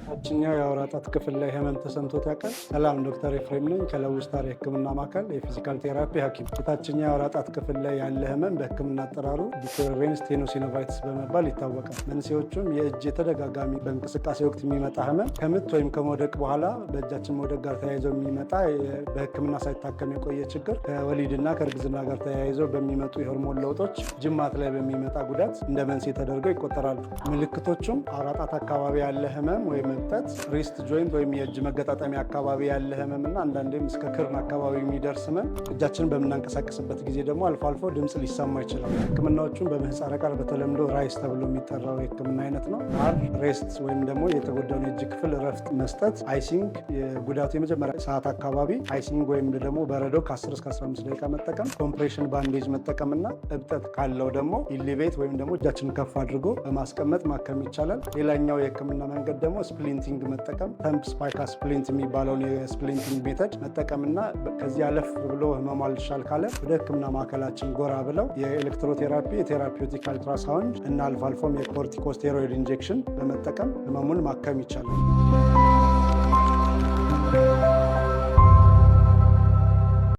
ታችኛው የአውራ ጣት ክፍል ላይ ህመም ተሰምቶት ያውቃል? ሰላም፣ ዶክተር ኤፍሬም ነኝ ከለቡ ስታር የህክምና ማዕከል የ physical therapy ሐኪም። የታችኛው የአውራ ጣት ክፍል ላይ ያለ ህመም በህክምና አጠራሩ de Quervain's tenosynovitis በመባል ይታወቃል። መንስኤዎቹም የእጅ የተደጋጋሚ በእንቅስቃሴ ወቅት የሚመጣ ህመም፣ ከምት ወይም ከመውደቅ በኋላ በእጃችን መውደቅ ጋር ተያይዘው የሚመጣ በህክምና ሳይታከም የቆየ ችግር፣ ከወሊድና ከእርግዝና ጋር ተያይዘው በሚመጡ የሆርሞን ለውጦች ጅማት ላይ በሚመጣ ጉዳት እንደ መንስኤ ተደርገው ይቆጠራሉ። ምልክቶቹም አውራ ጣት አካባቢ ያለ ህመም ወይም እብጠት፣ wrist joint ወይም የእጅ መገጣጠሚያ አካባቢ ያለ ህመም እና አንዳንዴም እስከ ክርን አካባቢ የሚደርስ ህመም፣ እጃችንን በምናንቀሳቀስበት ጊዜ ደግሞ አልፎ አልፎ ድምፅ ሊሰማ ይችላል። ህክምናዎቹን በምህፃረ ቃል በተለምዶ RICE ተብሎ የሚጠራው የህክምና አይነት ነው። R rest ወይም ደግሞ የተጎዳውን የእጅ ክፍል እረፍት መስጠት፣ icing የጉዳቱ የመጀመሪያ ሰዓት አካባቢ icing ወይም ደግሞ በረዶ ከ10 እስከ 15 ደቂቃ መጠቀም፣ compression bandage መጠቀም እና እብጠት ካለው ደግሞ elevate ወይም ደግሞ እጃችንን ከፍ አድርጎ በማስቀመጥ ማከም ይቻላል። ሌላኛው የህክምና መንገድ ደግሞ splinting መጠቀም፣ thumb spica splint የሚባለውን የ splinting method መጠቀምና ከዚህ አለፍ ብሎ ህመሙ አልሻል ካለ ወደ ህክምና ማዕከላችን ጎራ ብለው የ electrotherapy፣ የ therapeutic ultrasound እና አልፎ አልፎም የ corticosteroid injection በመጠቀም ህመሙን ማከም ይቻላል።